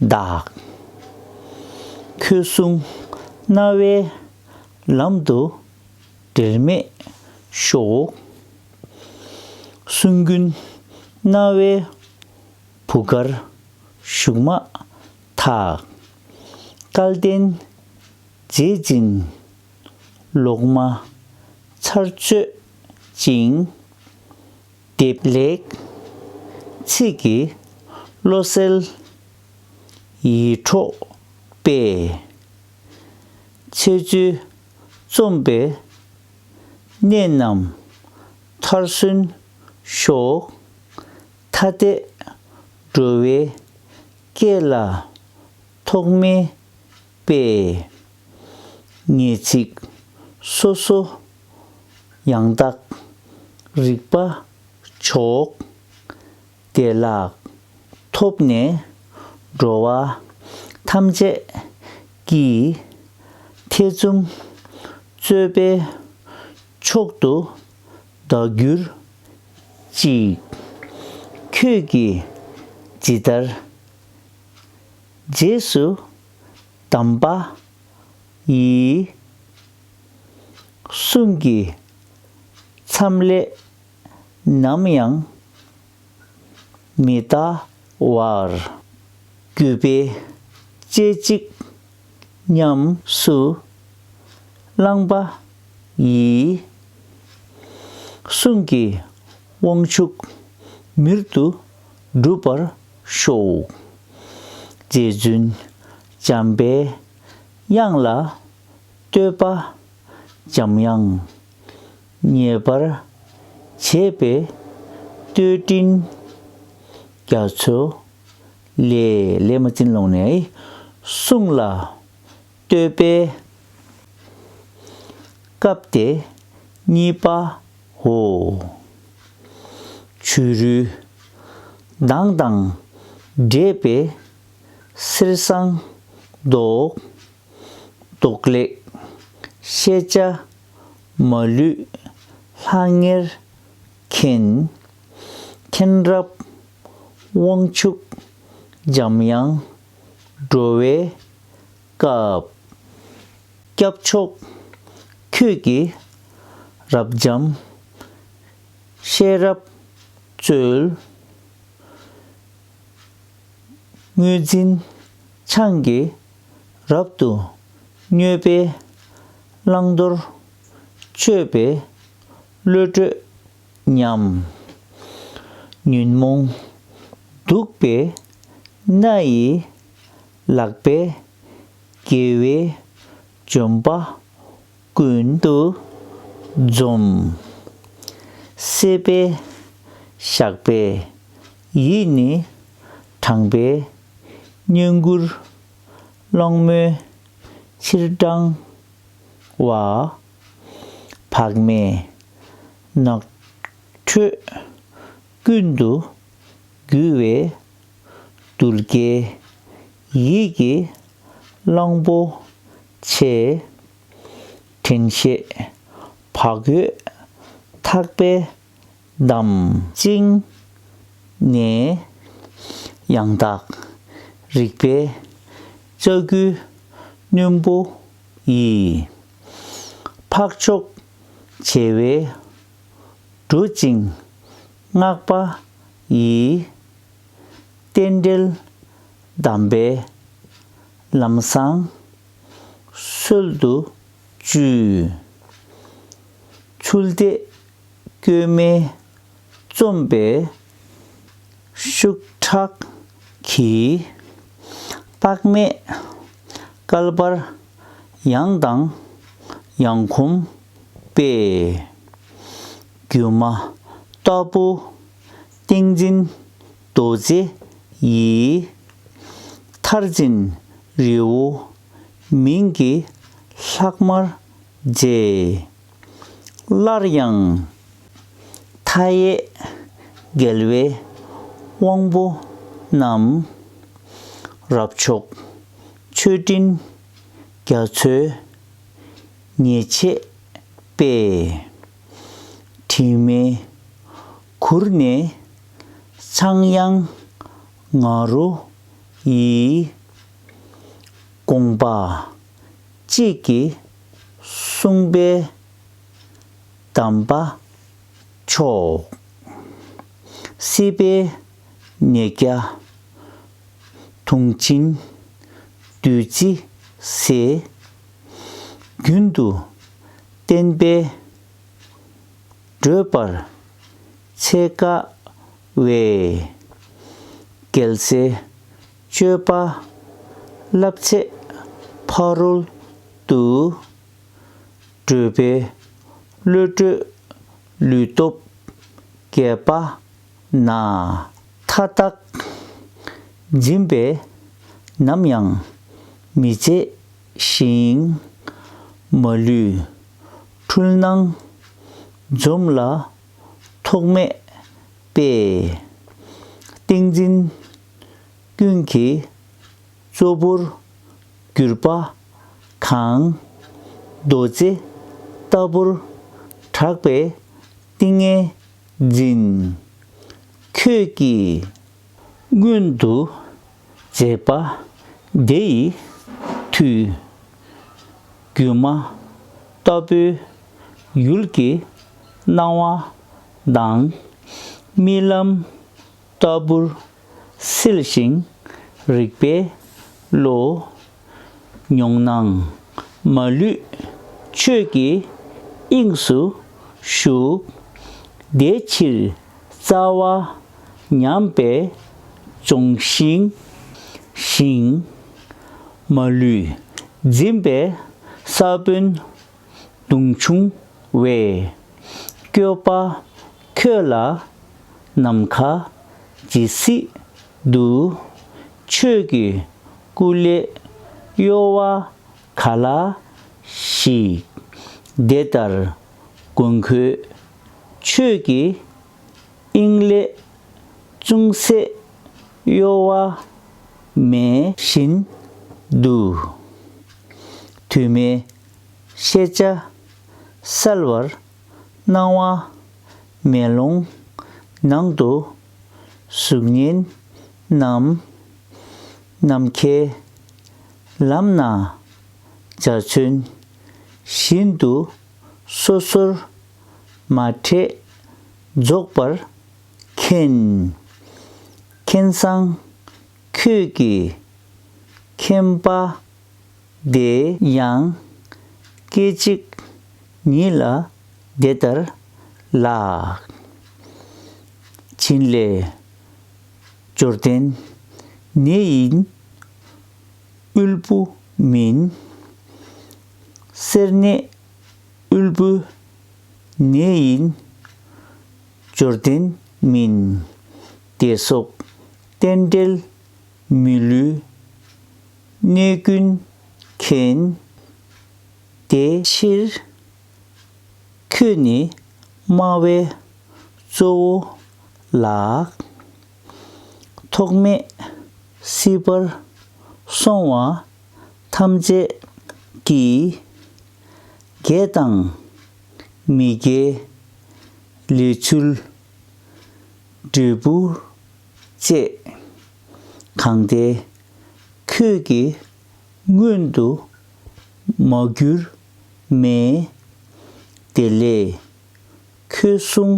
བདག། ཁྱོད་གསུང་རྣ་བའི་ལམ་དུ་འབྲལ་མེད་ཤོག། གསུང་རྒྱུན་རྣ་བའི་བུ་གར་ཞུགས་མ་ཐག། སྐལ་ལྡན་རྗེ་བཙུན་གློག་མ་ཚར་གཅོད་ཅིང་། བདེ་ལེགས་ཚིག་གི་བློ་གསལ་ཡིད་འཕྲོག་པས། ཚེ་བཅུད་རྩོམ་པའི་གནད་རྣམས་མཐར་སོན་ཤོག། ཐ་དད་འགྲོ་བའི་སྐད་ལ་ཐོགས་མེད་པས། ངེས་ཚིག་སོ་སོ་ཡང་དག་རིག་པ་མཆོག། བདེ་བླག་ཐོབ་ནས་འགྲོ་བ་ཐམས་ཅད་ཀྱི་ཐེ་ཚོམ་རྩོད་པའི་མཆོག་ཏུ་བདག་གྱུར་ཅིག། ཁྱོད་ཀྱིས་ཇི་ལྟར་རྗེས་སུ་གདམས་པ་ཡི། གསུང་གི་མཚམས་ལས་ནམ་ཡང་མི་འདའ་བར། གུས་པས་རྩེ་གཅིག་ཉམས་སུ་བླངས་པ་ཡིས། གསུང་གི་དབང་ཕྱུག་མྱུར་དུ་འགྲུབ་པར་ཤོག། རྗེ་བཙུན་འཇམ་པའི་དབྱངས་ལ་བསྟོད་པ་འཇམ་དབྱངས་མཉེས་པར་བྱེད་པའི་བསྟོད་སྤྲིན་རྒྱ་མཚོ་ལས། ལས་མ་བྱིན་ལོང་ནས་གསུང་ལ་བསྟོད་པའི་སྐབས་དེ་གཉིས་པའོ། བྱུ་རུའི་མདངས་དང་འདྲེས་པའི་གསེར་སྲང་མདོག། མདོག་ལེགས་ཤེས་བྱ་མ་ལུས་ལྷང་ངེར་མཁྱེན། མཁྱེན་རབ་དབང་ཕྱུག་ འཇམ་དབྱངས་འགྲོ་བའི་སྐབས། སྐྱབས་མཆོག་ཁྱོད་ཀྱིས་རབ་འབྱམས་ཤེས་རབ་སྩོལ། དངོས་འཛིན་ཆང་གིས་རབ་ཏུ་མྱོས་པའི་བླང་དོར་དཔྱོད་པའི་བློ་གྲོས་ཉམས། ཉོན་མོངས་གདུག་པའི་སྣ་ཡིས་ལག་པས་དགེ་བའི་ལྗོན་པ་ཀུན་ཏུ་འཛོམས། སྲེད་པའི་ཞགས་པས་ཡིད་ནི་དྲངས་པའི་བསྙེན་བཀུར་གླང་མོའི་ཕྱིར་འབྲང་བ། བག་མེད་ནགས་ཁྲོད་ཀུན་ཏུ་རྒུད་པའི་གདུལ་དཀའི་ཡིད་ཀྱི་གླང་པོ་ཆེ། དྲན་ཤེས་བག་ཡོད་ཐག་པས་བསྡམས། བཅིངས་ནས་ཡང་དག་རིག་པའི་ལྕགས་ཀྱུས་རྣོན་པོ་ཡིས། འཕགས་མཆོག་བྱེ་བས་སྒྲོ་བཅིངས་སྔགས་པ་ཡི། རྟེན་འབྲེལ་གདམས་པའི་ལམ་བཟང་སྲོལ་དུ་བཅུད། ཚུལ་འདེབས་བསྐྱོད་མའི་རྩོམ་པའི་ཤུགས་དྲག་གིས། དཔག་མེད་བསྐལ་པར་ཡང་དང་ཡང་གོམས་པས། སྒྱུ་མ་ལྟ་བུ་ཏིང་འཛིན་རྡོ་རྗེ་ཡིས། མཐར་འཛིན་རི་བོ་མིང་གི་ལྷག་མར་བརྗེ། སླར་ཡང་མཐའ་ཡས་རྒྱལ་བའི་དབང་པོ་རྣམས། རབ་མཆོག་མཆོད་སྤྲིན་རྒྱ་མཚོའི་ཉེར་འཆད་པས། དྲི་མའི་གུར་ནས་ཚངས་དབྱངས་ང་རོ་ཡིས། དགོངས་པ་གཅིག་གིས་གསུངས་པའི་གདམས་པ་མཆོག། སྲིད་པའི་ཉེས་བརྒྱ་དུང་ཆེན་བདུད་རྩི་ཟེར། རྒྱུན་དུ་བསྟན་པའི་བགྲོད་པར་འཚེ་དཀའ་བའི། རྒྱལ་སྲས་སྤྱོད་པ་རླབས་ཆེན་ཕ་རོལ་ཏུ། བགྲོད་པའི་བློ་གྲོས་ལུས་སྟོབས་རྒྱས་པ་ན། མཐའ་དག་འཛིན་པས་ནམ་ཡང་མི་བརྗེད་ཞིང་། མ་ལུས་འཁྲུལ་སྣང་འཇོམས་ལ་ཐོགས་མེད་པས། ཏིང་འཛིན་ཀུན་གྱི་གཙོ་བོར་གྱུར་པ་གང་། རྡོ་རྗེ་ལྟ་བུར་གྲགས་པའི་ཏིང་ངེ་འཛིན། ཁྱོད་ཀྱིས་མངོན་དུ་མཛད་པ་དེ་ཡི་མཐུས། སྒྱུ་མ་ལྟ་བུའི་ཡུལ་གྱི་སྣང་བ་དང་། རྨི་ལམ་ལྟ་བུར་བསིལ་ཞིང་རིག་པའི་བློ། མྱོང་སྣང་མ་ལུས་ཆོས་ཀྱི་དབྱིངས་སུ་ཞུགས། དེ་ཕྱིར་རྩ་བ་ཉམས་པས་སྦྱོང་ཞིང་ཞིང་། མ་ལུས་འཛིན་པའི་ས་བོན་དུང་ཕྱུང་བས། སྐྱོབ་པ་ཁྱོད་ལ་ནམ་མཁའ་ཇི་སྲིད་དུ། ཆོས་ཀྱི་སྐུ་ལས་གཡོ་བ་ག་ལ་ཞིག། དེ་ལྟར་མགོན་ཁྱོད་ཆོས་ཀྱི་དབྱིངས་ལས་ཅུང་ཟད་གཡོ་བ་མེད་བཞིན་དུ། དུ་མའི་ཤེས་བྱ་གསལ་བར་སྣང་བ་མེ་ལོང་ནང་དུ་གཟུགས་བརྙན་རྣམས་ ནམ་མཁའི་ལམ་སྣ་འཇའ་ཚོན་བཞིན་དུ་སོ་སོར་མ་འཕྲད་རྫོགས་པར་མཁྱེན། མཁྱེན་སང་ཁྱོད་ཀྱིས་མཁྱེན་པ་དེ་ཡང་སྐད་ཅིག་ཉིད་ལ་དེ་ལྟར་ལགས། བྱིན་ལས་འབྱོར་ལྡན་ནི་ཡིན་དབུལ་པོ་མིན། སེར་སྣས་དབུལ་པོ་ནི་ཡིན་འབྱོར་ལྡན་མིན། དེ་སོགས་རྟེན་འབྲེལ་མི་བསླུ་གནས་ཀུན་མཁྱེན། དེ་ཕྱིར་ཁྱོད་ནི་སྨྲ་བའི་གཙོ་བོ་ལགས། ཐོགས་མེད་སྲིད་པར་སོང་བ་ཐམས་ཅད་ཀྱི། དགེ་དང་མི་དགེའི་ལས་ཚུལ་འབྲས་བུ་བཅས། གང་དེ་ཁྱོད་ཀྱིས་མངོན་དུ་མ་གྱུར་མེད། དེ་ལས་ཁྱོད་གསུང་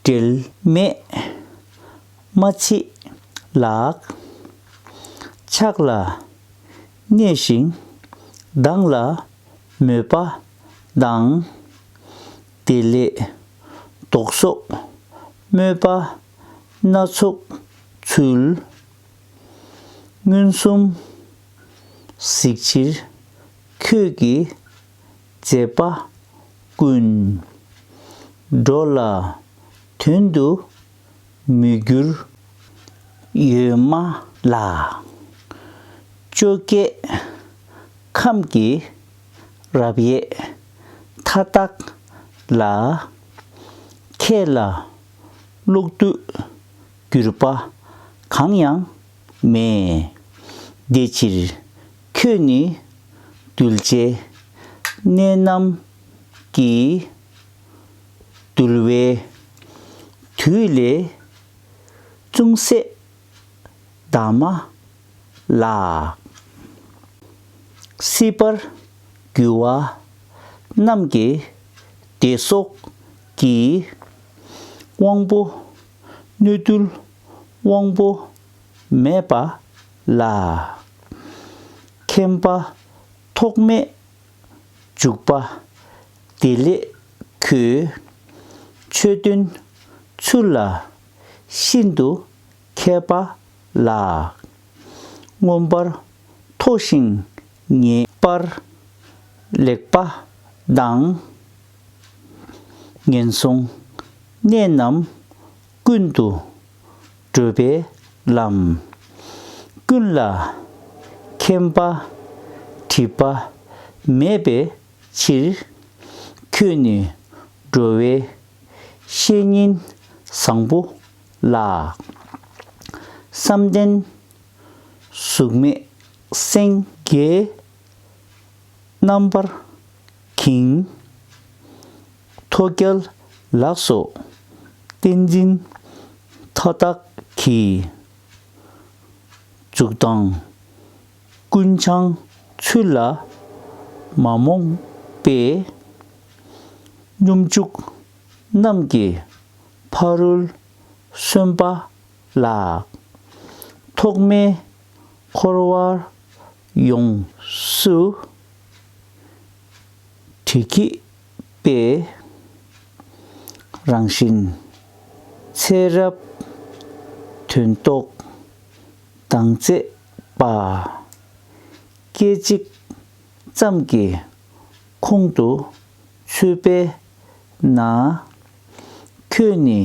འབྲེལ་མེད་མ་མཆིས་ལགས། ཕྱག་ལ་གནས་ཤིང་གདངས་ལ་མོས་པ་དང་། དེ་ལས་ལྡོག་སོགས་སྨོད་པ་སྣ་ཚོགས་ཚུལ། མངོན་སུམ་གཟིགས་ཕྱིར་ཁྱོད་ཀྱི་མཛད་པ་ཀུན། འགྲོ་ལ་དོན་དུ་མི་འགྱུར་ཡོད་མ་ལགས། བཅོ་བརྒྱད་ཁམས་ཀྱི་རབ་དབྱེ་མཐའ་དག་ལ། ཁྱེད་ལ་ལོག་ལྟོས་གྱུར་པ་གང་ཡང་མེད། དེ་ཕྱིར་ཁྱོད་ནི་གདུལ་བྱའི་གནས་རྣམས་ཀྱི་འདུལ་བའི་དུས་ལས་ཅུང་ཟད་གདའ་མ་ལགས། སྲིད་པར་རྒྱུ་བ་རྣམས་ཀྱི་བདེ་སོགས་ཀྱི། དབང་པོ་སྣོད་དུལ་དབང་པོ་མེད་པ་ལ། མཁྱེན་པ་ཐོགས་མེད་འཇུག་པ་དེ་ལས་ཁྱོད། ཆོས་སྟོན་ཚུལ་ལ་ཤིན་ཏུ་མཁས་པ་ལགས། མངོན་པར་མཐོ་ཞིང་ངེས་པར་ལེགས་པ་དང་། ངན་སོང་གནས་རྣམས་ཀུན་ཏུ་འགྲོ་བའི་ལམ། ཀུན་ལ་མཁྱེན་པ་སྒྲིབ་པ་མེད་པའི་ཕྱིར། ཁྱོད་ནི་འགྲོ་བའི་བཤེས་གཉེན་བཟང་པོ་ལགས། བསམ་གཏན་གཟུགས་མེད་སེང་གེའི་རྣམ་པར་བསྒྱིངས། མཐོ་རྒྱལ་ལ་སོགས་བསྟན་འཛིན་མཐའ་དག་གི། གཟུགས་དང་ཀུན་འཆང་ཚུལ་ལ་མ་རྨོངས་པའི། སྙོམས་འཇུག་རྣམས་ཀྱི་ཕ་རོལ་སོན་པ་ལགས། ཐོགས་མེད་འཁོར་བར་ཡོངས་སུ་དྲི་བགྱིས་པའི། རང་བཞིན་ཚེ་རབས་དོན་རྟོགས་མདངས་མཛེས་པ། སྐད་ཅིག་ཙམ་གྱི་ཁོང་དུ་ཆུད་པས་ན། ཁྱོད་ནི་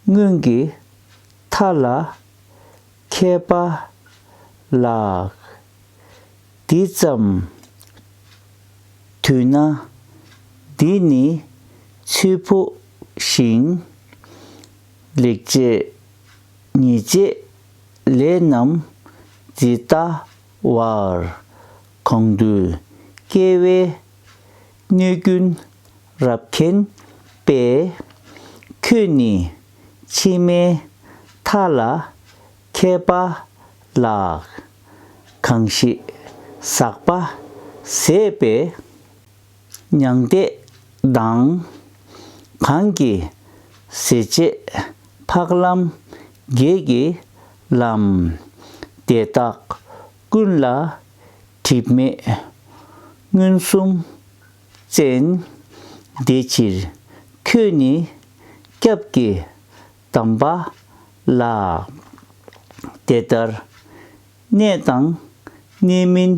སྔོན་གྱི་མཐའ་ལ་མཁས་པ་ལགས། འདི་ཙམ་དུས་ན་འདི་ནི་ཚུལ་ཕོག་ཞིང་། ལེགས་བྱས་ཉེས་བྱས་ལས་རྣམས་ཇི་ལྟ་བར། གང་འདུལ་སྐྱེ་བའི་གནས་ཀུན་རབ་མཁྱེན་པས། ཁྱོད་ནི་ཕྱི་མའི་མཐའ་ལ་མཁས་པ་ ལགས། གང་ཞིག་ཟག་པ་ཟད་པའི་མྱང་འདས་དང་། གང་གིས་ཟད་བྱེད་འཕགས་ལམ་བརྒྱད་ཀྱི་ལམ། དེ་དག་ཀུན་ལ་སྒྲིབ་མེད་མངོན་སུམ་བཙན། དེ་ཕྱིར་ཁྱོད་ནི་སྐྱབས་ཀྱི་གདམས་པ་ལགས། དེ་ལྟར་གནས་དང་གནས་མིན་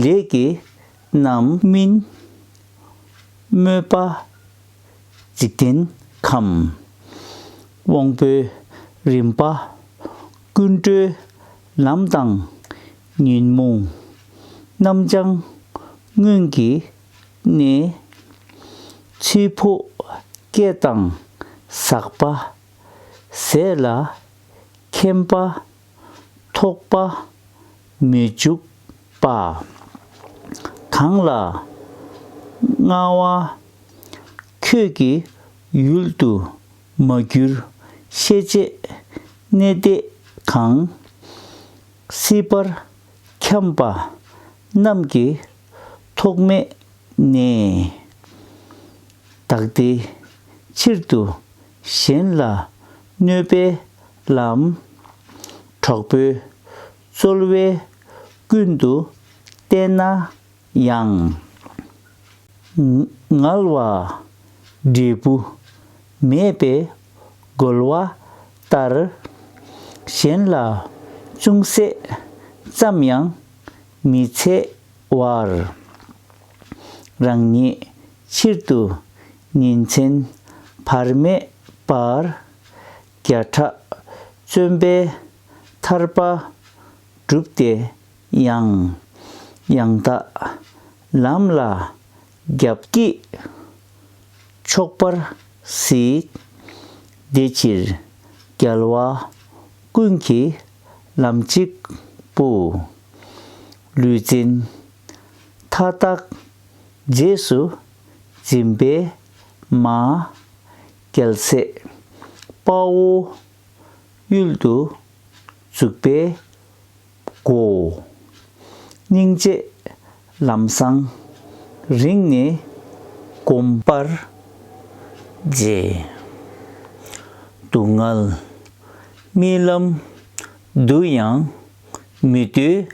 ལས་ཀྱི་རྣམ་སྨིན། སྨོད་པ་འཇིག་རྟེན་ཁམས། དབང་པོའི་རིམ་པ་ཀུན་གྲོལ་ལམ་དང་ཉོན་མོངས་རྣམ་བྱང་སྔོན་གྱི་གནས། ཚིལ་ཕོག་སྐྱེ་དང་ཟག་པ་ཟད་ལ་མཁྱེན་པ། ཐོགས་པ་མི་འཇུག་པ། གང་ལ་མངའ་བ་ཁྱོད་ཀྱི་ཡུལ་དུ་མ་གྱུར། ཤེས་བྱའི་གནས་དེ་གང་། སྲིད་པར་འཁྱམས་པ་རྣམས་ཀྱི་ཐོགས་མེད་གནས། བདག་བདེའི་ཕྱིར་དུ་གཞན་ལ་གནོད་པའི་ལམ། གྲོགས་པོའི་རྩོལ་བས་ཀུན་ཏུ་བསྟེན་ན་ཡང་། ངལ་བ་འབྲས་བུ་མེད་པའི་རྒོལ་བ་ལྟར། གཞན་ལ་ཅུང་ཟད་ཙམ་ཡང་མི་འཚེ་བར། རང་ཉིད་ཕྱིར་དུ་ཉིན་མཚན་བར་མེད་པར། བརྒྱ་ཕྲག་བརྩོན་པས་ཐར་པ་བསྒྲུབས་ཏེ་ཡང་། ཡང་དག་ལམ་ལ་རྒྱབ་ཀྱིས་ཕྱོགས་པར་གཟིགས། དེ་ཕྱིར་རྒྱལ་བ་ཀུན་གྱི་ལམ་གཅིག་པུ། ལུས་འཛིན་མཐའ་དག་རྗེས་སུ་འཛིན་པའི་མ། རྒྱལ་སྲས་དཔའ་བོ་ཡུལ་དུ་འཇུག་པའི་སྒོ། སྙིང་རྗེ་ལམ་བཟང་རིང་ནས་བསྒོམ་པར་བྱེད། སྡུག་བསྔལ་རྨི་ལམ་དུ་ཡང་མི་འདོད་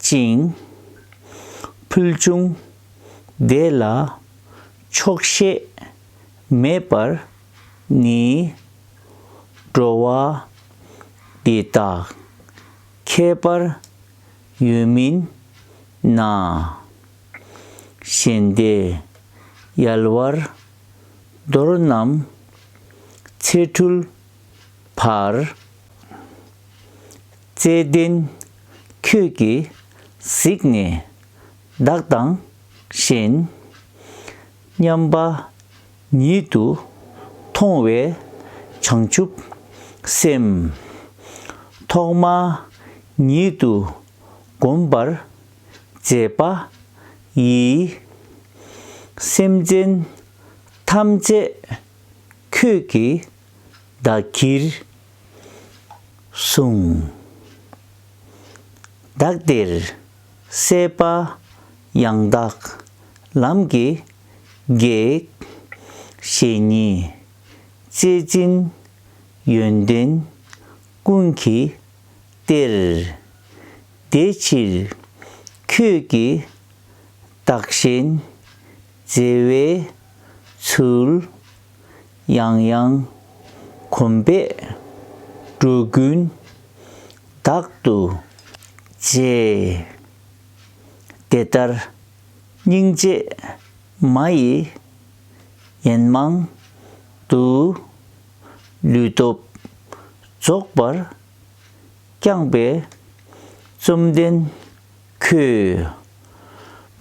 ཅིང་། ཕུལ་བྱུང་བདེ་ལ་ཆོག་ཤེས་མེད་པར་ནི། འགྲོ་བ་འདི་དག་ཁྱད་པར་ཡོད་མིན་ན། གཞན་སྡེ་ཡལ་བར་མདོར་རྣམས་ཚེ་འཁྲུལ་བར། བརྩེ་ལྡན་ཁྱོད་ཀྱིས་གཟིགས་ནས་བདག་དང་གཞན། མཉམ་པ་ཉིད་དུ་མཐོང་བའི་བྱང་ཆུབ་སེམས། ཐོག་མ་ཉིད་དུ་བསྒོམ་པར་མཛད་པ་ཡིས། སེམས་ཅན་ཐམས་ཅད་ཁྱོད་ཀྱིས་བདག་གིར་གཟུང་། བདག་དེར་སྲེད་པ་ཡང་དག་ལམ་གྱི་གེགས། གཞན་ཉིད་བརྩེ་འཛིན་ཡོན་ཏན་ཀུན་གྱི་གཏེར། དེ་ཕྱིར་ཁྱོད་ཀྱིས་བདག་གཞན་བརྗེ་བའི་ཚུལ། ཡང་ཡང་གོམས་པས་འགྲོ་ཀུན་བདག་ཏུ་བྱས། དེ་ལྟར་སྙིང་རྗེ་མ་ཡི་ཡན་མང་དུ། ལུས་སྟོབས་རྫོགས་པར་བསྐྱངས་པའི་བཅོམ་ལྡན་ཁྱོད།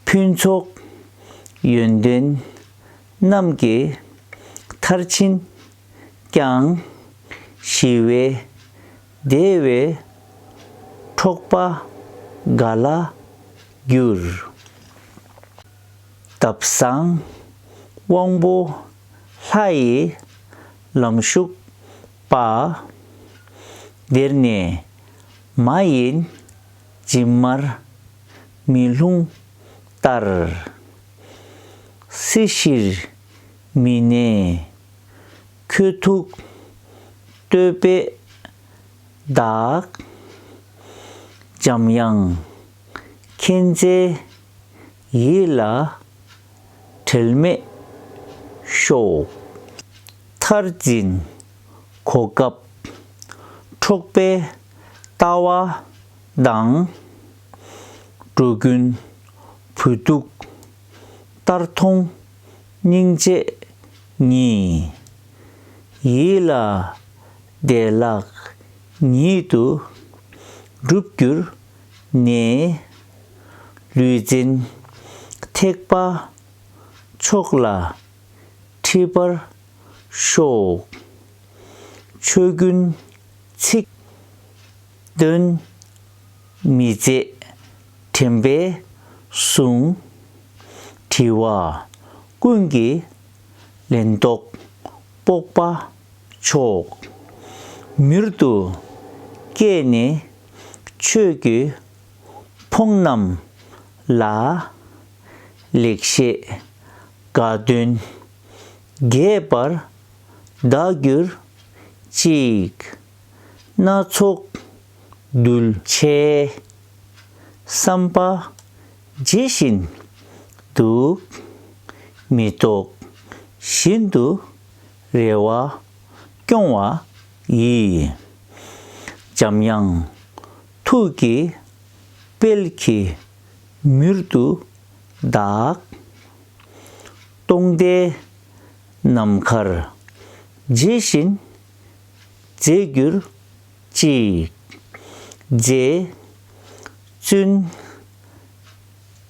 ཕུན་ཚོགས་ཡོན་ཏན་རྣམས་ཀྱི་མཐར་ཕྱིན་ཀྱང་། ཞི་བའི་བདེ་བའི་འཕྲོག་པ་ག་ལ་འགྱུར། ཐབས་བཟང་དབང་པོ་ལྷ་ཡི་ལམ་ཞུགས་པ། དེར་གནས་ མ་ཡིན་སྦྱིན་མར་མི་ལྷུང་ལྟར། སྲིད་ཞིར་མི་གནས་ཁྱོད་ཐུགས་བསྟོད་པའི་བདག་འཇམ་དབྱངས་མཁྱེན་བརྩེ་ཡིད་ལ་བྲལ་མེད་ཤོག་མཐར་འཛིན་གོ་སྐབས་འཕྲོག་པའི་ལྟ་བ་དང་། འགྲོ་ཀུན་བུ་སྡུག་ལྟར་མཐོང་སྙིང་རྗེ་ཉིད། ཡིད་ལ་བདེ་བླག་ཉིད་དུ་འགྲུབ་གྱུར་ནས། ལུས་འཛིན་ཐེག་པ་མཆོག་ལ་འཁྲིད་པར་ཤོག་ཆོས་ཀུན་ཚིག་དོན་མི་ཟད་དྲན་པའི་གཟུངས། དྲི་བ་ཀུན་གྱི་ལན་ཐོགས་སྤོབས་པ་མཆོག་མྱུར་དུ་སྐྱེས་ནས་ཆོས་ཀྱི་ཕོངས་རྣམས་ལ། ལེགས་བཤད་དགའ་སྟོན་རྒྱས་པར་བདག་གྱུར་ཅིག་སྣ་ཚོགས་གདུལ་བྱའི་བསམ་པ་ཇི་བཞིན་དུ། མི་རྟོག་བཞིན་དུ་རེ་བ་སྐྱོང་བ་ཡིས། འཇམ་དབྱངས་ཐུགས་ཀྱི་དཔལ་གྱིས་མྱུར་དུ་བདག་སྟོང་སྡེ་ནམ་མཁར་ཇི་བཞིན་མཛེས་གྱུར་ཅིག་རྗེ་བཙུན་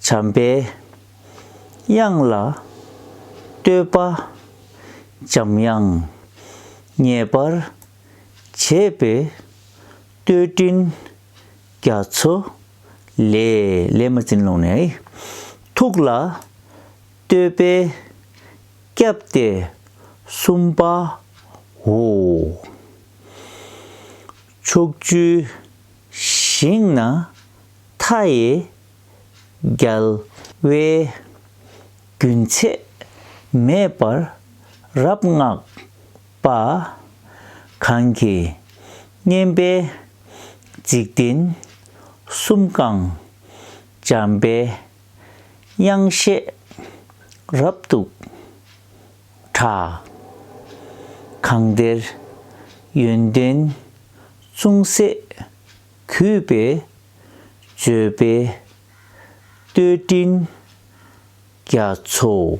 བྱམས་པའི་དབྱངས་ལ་བསྟོད་པ། འཇམ་དབྱངས་མཉེས་པར་བྱེད་པའི་བསྟོད་སྤྲིན་རྒྱ་མཚོ་ལས། ལས་མ་འཛིན་ལོང་ནས། ཐུགས་ལ་བསྟོད་པའི་སྐྱབས་དེ་གསུམ་པའོ། ཕྱོགས་བཅུའི་ཞིང་ན་མཐའ་ཡས་རྒྱལ་བས། རྒྱུན་ཆད་མེད་པར་རབ་བསྔགས་པ། གང་གིས་མཉན་པའི་འཇིག་རྟེན་གསུམ་གང་། འཇམ་པའི་དབྱངས་ཤེས་རབ་ཏུ་གྲགས། གང་དེར་ཡོན་ཏན་ཅུང་ཟད་གུས་པས་བརྗོད་པའི་བསྟོད་སྤྲིན་རྒྱ་མཚོ།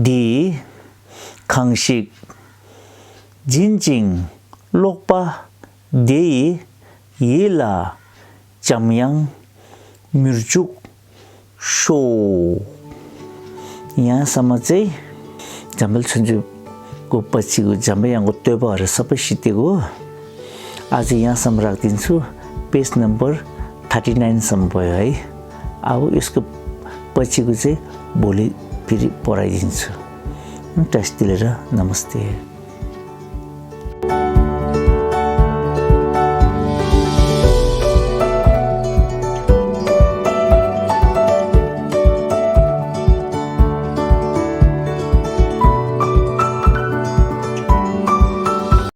འདི་གང་ཞིག་འཛིན་ཅིང་ཀློག་པ་དེ་ཡི་ཡིད་ལ་འཇམ་དབྱངས་མྱུར་འཇུག་ཤོག་ཡང་ས་མ་ཚེ། འཇམ་དཔལ་མཚན་བརྗོད་གོ་པ་ཅིག་གོ་འཇམ་དཔལ་དབྱངས་གོ་བསྟོད་པ་རེ་ས་པ་ཞིག་སྟེ་གོ། ཨ་ཙི་ཡང་ས་མ་རག་དིན་ཚུ་page number thirty nine ས་མ་པོ་ཡ་ཨི། ཨ་བོ་ཨིས་ཀ་པ་ཅིག་གོ་ཚེ་བོ་ལི་ཕི་རི་པོ་ར་དིན་ཚུ། བཀྲ་ཤིས་བདེ་ལེགས་ར། Namaste།